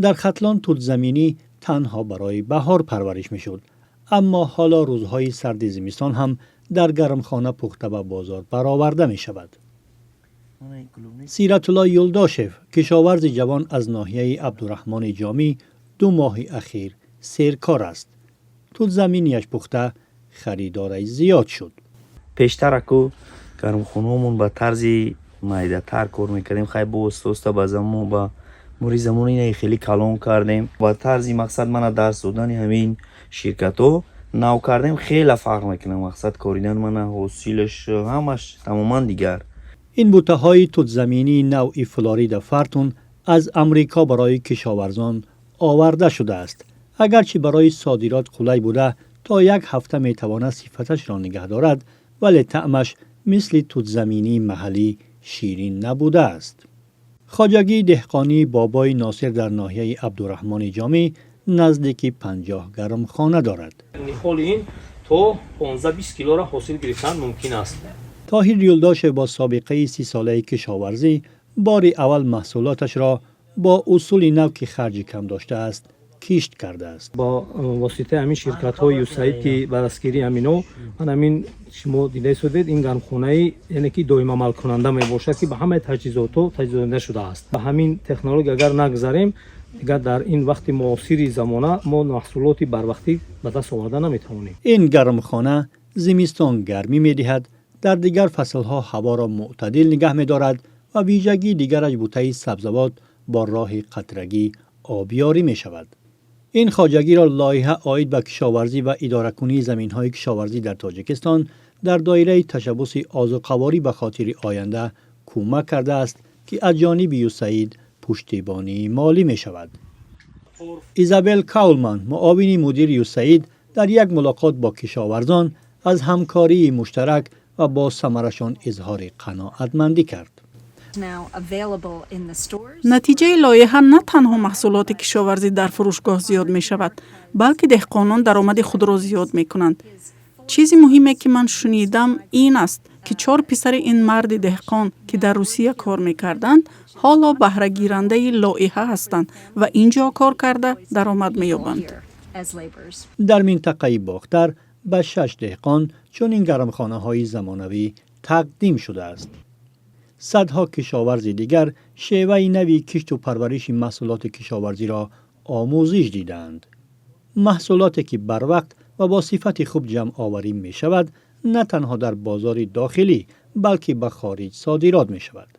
Дар Хатлон тутзаминӣ танҳо барои баҳор парвариш мешуд, аммо ҳоло рӯзҳои сарди зимистон ҳам дар гармхона пухта ба бозор бароварда мешавад. Сиратулло Юлдошев, кишоварзи ҷавон аз ноҳияи Абдураҳмони Ҷомӣ, 2 моҳи ахир серкор аст. Тутзаминияш пухта харидораш зиёд шуд. Пештар аку гармхонаҳомон ба тарзи майдатар кор мекардем. Хай, бо оста оста ба замон, ба мури замон ина хеле калон кардем. Ба тарзи мақсад мана дарс додани ҳамин ширкатҳо нав кардем, хеле фарқ мекунад. Мақсад, коридан мана ҳосилаш ҳамаш тамоман дигар. Ин бутаҳои тутзаминии навъи Флорида Фортун аз Амрико барои кишоварзон оварда шудааст. Агарчи барои содирот қулай буда, то як ҳафта метавонад сифаташро нигаҳ дорад, вале таъмаш мисли тутзаминии маҳаллӣ ширин набудааст. Хоҷагии деҳқонии Бобои Носир дар ноҳияи Абдураҳмони Ҷомӣ наздики 50 гармхона дорад. Ниҳоли ин то 15-20 килора ҳосил гирифтан мумкин аст. Тоҳир Юлдошев бо собиқаи 30-солаи кишоварзӣ бори аввал маҳсулоташро бо усули нав, ки харҷи кам доштааст, кишт кардааст. Бо воситаи ҳамин ширкатҳои ЮСАИД, ки ба дастгирии ҳамино ман ҳамин шумо дида истодед, ин гармхонаи, яъне ки доимамалкунанда мебошад, ки ба ҳамаи таҷҳизотҳо таҷҳизонида шудааст. Ба ҳамин технология агар нагзарем, дигар дар ин вақти муосири замона мо маҳсулоти барвақтӣ ба даст оварда наметавонем. Ин гармхона зимистон гармӣ медиҳад, дар дигар фаслҳо ҳаворо мӯътадил нигаҳ медорад ва вижагии дигараш бутаи сабзавот бо роҳи қатрагӣ обёрӣ мешавад. Ин хоҷагиро лоиҳа оид ба кишоварзӣ ва идоракунии заминҳои кишоварзӣ дар Тоҷикистон дар доираи ташаббуси озуқаворӣ ба хотири оянда кӯмак кардааст, ки аз ҷониби ЮСАИД пуштибонии молӣ мешавад. Изабел Каулман, муовини мудири ЮСАИД, дар як мулоқот бо кишоварзон аз ҳамкории муштарак ва бо самарашон изҳори қаноатмандӣ кард. Натиҷаи лоиҳа на танҳо маҳсулоти кишоварзӣ дар фурӯшгоҳ зиёд мешавад, балки деҳқонон даромади худро зиёд мекунанд. Чизи муҳиме, ки ман шунидам, ин аст, ки чор писари ин марди деҳқон, ки дар Русия кор мекарданд, ҳоло баҳрагирандаи лоиҳа ҳастанд ва ин ҷо кор карда даромад меёбанд. Дар минтақаи Бохтар ба шаш деҳқон чунин гармхонаҳои замонавӣ тақдим шудааст. Садҳо кишоварзи дигар шеваи нави кишту парвариши маҳсулоти кишоварзиро омӯзиш дидаанд. Маҳсулоте, ки барвақт ва бо сифати хуб ҷамъоварӣ мешавад, на танҳо дар бозори дохилӣ, балки ба хориҷ содирот мешавад.